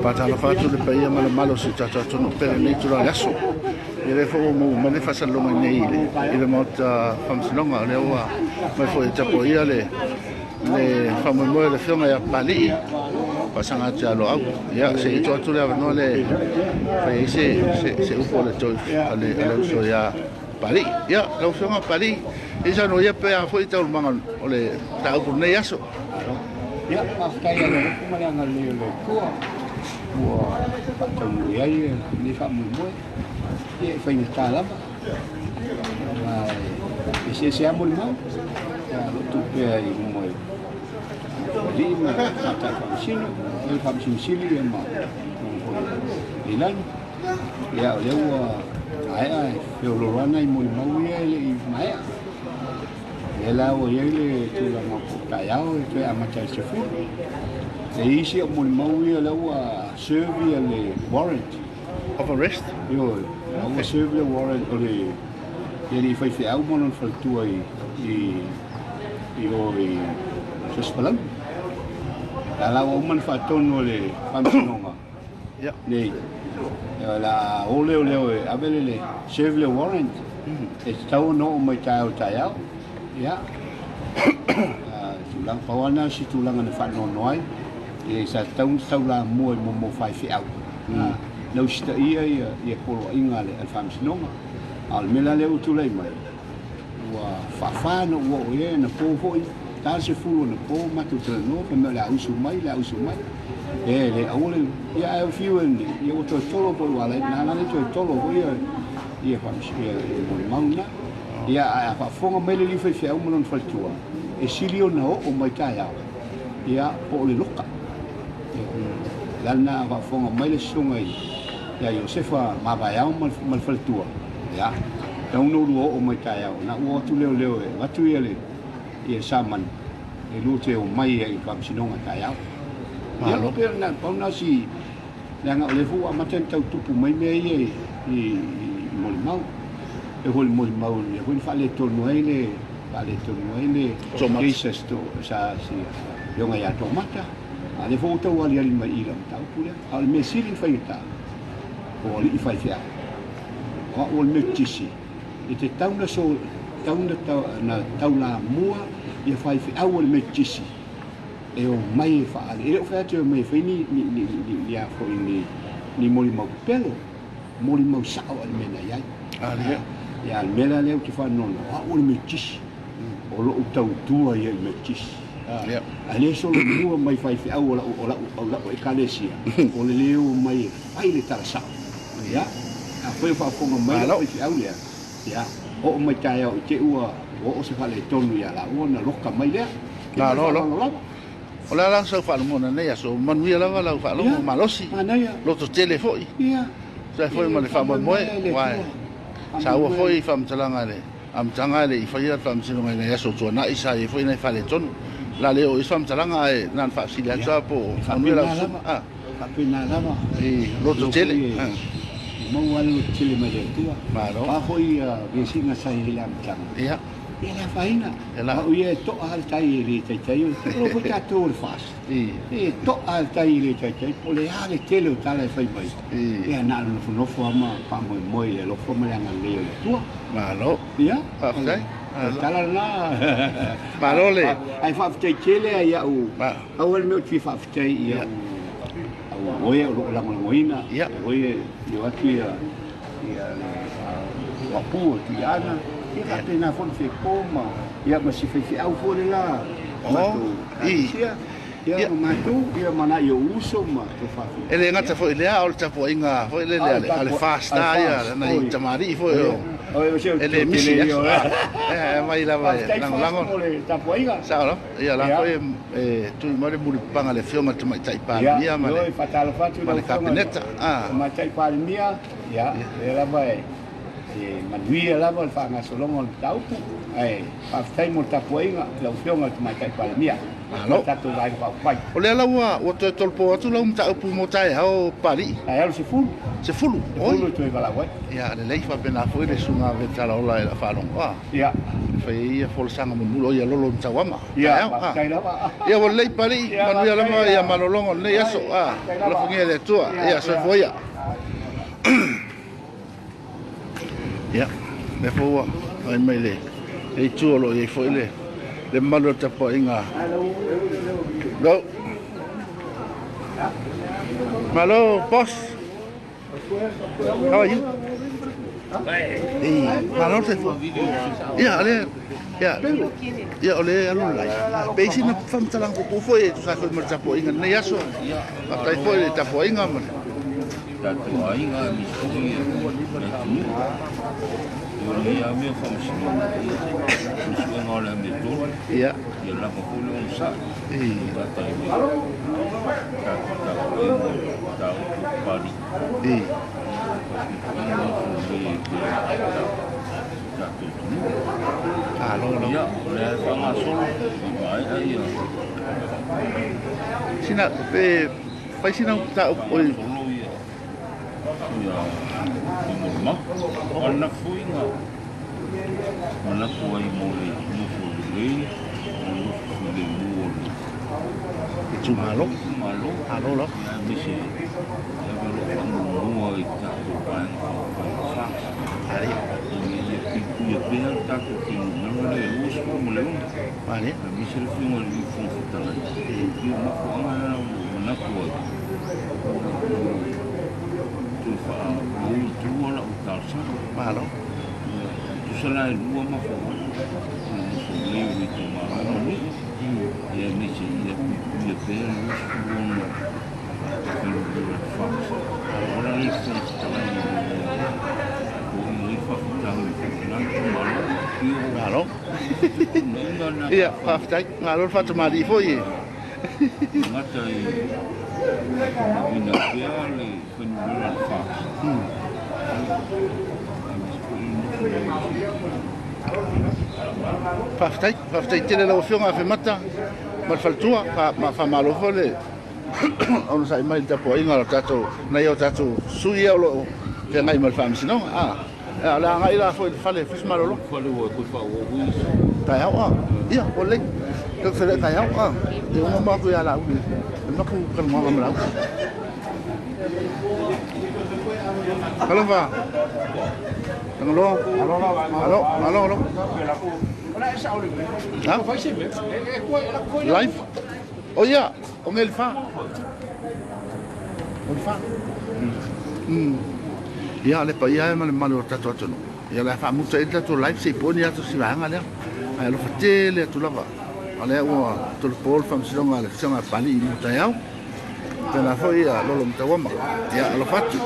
Faatalofa atu le paia ma le mamalu o si o tatou atunuu pele i lenei itula o le aso. Ia lea foi ua maua mai le faasalalauga i nei i le Maota Faamasinoga, o lea ua mai foi e tapuaia le le faamoemoe o le Afioga ia Papalii faasaga atu ia Loau. Ia se i tuu atu le avanoa le fai ai se se upu a le toe a le a le uso ia Papalii. Ia lau Afioga Papalii, se i saunoa ia pe a foi taualumaga o le mataupu o lenei aso. Ia, faafetai i le alofa ma le agalelei o le Atua ua faataunuu i ai lenei faamoemoe. Ia, e faigata lava, ma e eseese lava molimau. Ia, o lo o tuu pea i luma i alii ma tamaitai faamasino, le Faamasino Sili ma Leilani. Ia, o lea ua maea, e feoloolo lava nai molimau ia e le i maea. Lea la ua i ai le tulaga po o taeao e toe amata i le 10. E i ai isi au molimau ia lea ua serve ia le warrant. Of arrest? Ioe, la ua serve le warrant o le le alii faifeau ma lona faletua i i i o i Sosipalauli. La la ua uma ona faatonu e le Faamasinoga nei. O le a o leoleo e ave le serve le warrant e tatau ona oo mai taeao i taeao. Ia, tulaga, pau lava lena o si tulaga na faanoanoa ai, e sa tatau ona taulamua i mea o faifeau. Na usitaia ia poloaiga a le Faamasinoga. A o le mea la lea ua tulai mai, ua faafa ona ou oo i ai anapo foi, ta le 10 anapo matou talanoa fai mai o le a usu mai, o le a usu mai. E le aua le, ia ae fiu e nei, ia ua toe tolo foi ua ala ai, na ala ai toe tolo foi ia ia ia molimau na. Ia ae a faafofoga mai le alii faifeau ma lona faletua, e sili ona oo mai taeao, ia po o le loka. O le ala lena a faafofoga mai le susuga ia Iosefa Mavaeao ma le faletua, ia, tatau ona oulua oo mai taeao, ona ua o atu leoleo e avatu ia le ia samani e lua te omai ai i le faamasinoga taeao. Ia, pei o lena, pau lena o si, leaga o lea foi ua amata ona tau tupu mai mea ia i molimau. E foi le molimau, lea foi na faaletonu ai le, faaletonu ai le cases to, sa si Afioga ia Toomata. A o lea foi ua tau aliali mai i i lau mataupu lea. A o le mea sili ona faigata, o alii faifeau. O au o le Metotisi, e tatau ona so, tatau ona taulamua ia faifeau o le Metotisi e omai e faaali. E le o fai atu e omai e fai ni, ni, ni, ni, ni, a foi, ni, ni molimau pepelo, molimau sao a le mea na i ai. Ia, a o le mea la lea ou te faanoanoa, o au o le Metotisi, o lou tautua ia i le Metotisi. A le solomua mai faifeau o lau, o lau, o lau Ekalesia, o le le omai e fai le tala sao. Ia, afai o faafofoga mai lau faifeau lea, ia, oo mai taeao i te i ua oo se faaletonu ia laua ona loka mai lea. Ia, ma le faaaloalo lava. O le a la sau faalogona i lenei aso? Manuia lava lau faalogo malosi, loto tele foi, tusa ai foi ma le faamoemoe, aua e saua foi faamatalaga a le amataga e le i faia le faamasinoga i nai aso tuanai sa i ai foi nai faaletonu. O le a le oo i ai se faamatalaga ae na ona faafesili atu lava po o manuia lau susuga. Faapena lava. I loto tele. E maua lava le loto tele mai le Atua. Malo. O a foi vesiga sa i ai i le amataga. Ia. Ia le afaina. O au ia e to'a lava le tai e le taitai. O foi tatou o le FAST. E to'a lava le tai e le taitai. Po o le a le tele o tala e fai mai. Ia na o le nofonofo lava ma faamoemoe i le alofa ma le agalelei o le Atua. Malo. Ia. Faafetai. O le tala lena. Malo le. Ae faafetai tele lava i au. Pau lava le mea ou te fia faafetai i au au oe o lo o lagolagoina, oe e o atu ia ia le uapu o Tuiaana, ia faapena foi le Fepo ma ia ma si faifeau foi le la matou ekalesia, ia ma matou, ia ma nai ou uso ma tou fafine. E le gata foi i lea, a o le tapuaiga foi lele a le FAST ia, nai tamalii foi o e le misi i aso, e aumai lava e lagolago. Faafetai FAST mo le tapuaiga. Sao lava. Ia la foi e tui mai le mulipapaga a le Afioga i le Tamaitai Palemia ma le Kapeneta. Tamaitai Palemia, ia, lea lava e E manuia lava le faagasologa o le mataupu, ae faafetai mo le tapuaiga i lau Afioga i le Tamaitai Palemia ma le tatou Vaega Faaupufai. O lea la ua toe tolopo atu lau mataupu mo taeao, Papalii? Taeao le 10. 10? 10 e toe valaau ai. Ia, lelei, faapena foi le susuga Vetalaola e la faalogo. Ah. Ia. E fai ai ia folasaga mulimuli, o ia lolo i Matauama. Ia, faafetai lava. Ia, ua lelei Papalii, manuia lava ia malologa o lenei aso. Ah, alofagia e le Atua. Ia, soifua ia. Ia, lea foi ua vaai mai le itu o lo o i ai foi le mamalu o le tapuaiga. Go. Malo, boss. How are you? Hey, malo te fua. Ia, le, ia, ia, o le alu lai. Pe isi na whamatalang pupu foi e tusa foi ma le tapuaiga lenei aso. Faafetai foi le tapuaiga ma le tatou aiga aemaise foi le atunuu. O lenei lava mea o faamasinoga, ia, o le suega o le amiotonu, ia lava foi le onosai, o tatai mai tatou tapuai mo le mataupu o Papalii. Ia, nofo lelei ai pea le tatou atunuu. Ia, o lea e faagasolo, se i maea ia. Sina, pe fai sina mataupu, oi. Faagasolo ia ia molimau. O le foi na manatu ai mo le nofo lelei, mo le nofo filemu o le itumalo. Itumalo. Malo lava. Ia, aemaise e ave lou faamuamua i tatou Vaega Faaupufai o le FAST. Ina ia puipuia pea le tatou fuainumera lea e 26. Aemaise le Afioga i le Fofoga Fetalai. Ia, o mafuaaga lea ua ou manatu ai, ua toe faaou i tua lau talosaga. Malo. Ia, tusa la e lua mafuaaga, o le nofo lelei o le itumalo ma nuu, ia aemaise ia puipuia pea le 26 fuainumera o le FAST. O la le Fofoga Fetalai ina ia foia ai faafitauli foi i le itumalo. Ia, o Malo. fetuunaiga na Ia, sa fai. faafetai. Malo le faatamalii foi e. Gata e faamauina pea le fuainumera o le FAST. Aemaise foi le nofo lelei o si itumalo. Faafetai, faafetai tele lau Afioga Afemata ma le faletua. Faamalo foi le onosai mai i le tapuaiga o le tatou, nai o tatou sui ia o lo o feagai ma le faamasinoga. Ah, o le agai la foi i le fale e fai se malologa. Fale ua toe faaauau isi. Taeao, ah. Ia, ua lelei. Tau fele taeao, ah. E uma ma atu ia Laauli. E maku talanoaga ma Laauli. Alofa. Tangaloa. Alo, alo, alo. Ha? Live. Oh ia, o ngel fa. O le fa. Ia, le paia e ma le mamalu o le tatou atunuu. Ia, o le a faamuta ai le tatou live se i po ni atu si vaega lea. Ae alofa tele atu lava. O lea ua tolopo le faamasinoga a le Afioga a Papalii mo taeao. Tēnā foi ia Lolo Matauama. Ia, alofa atu.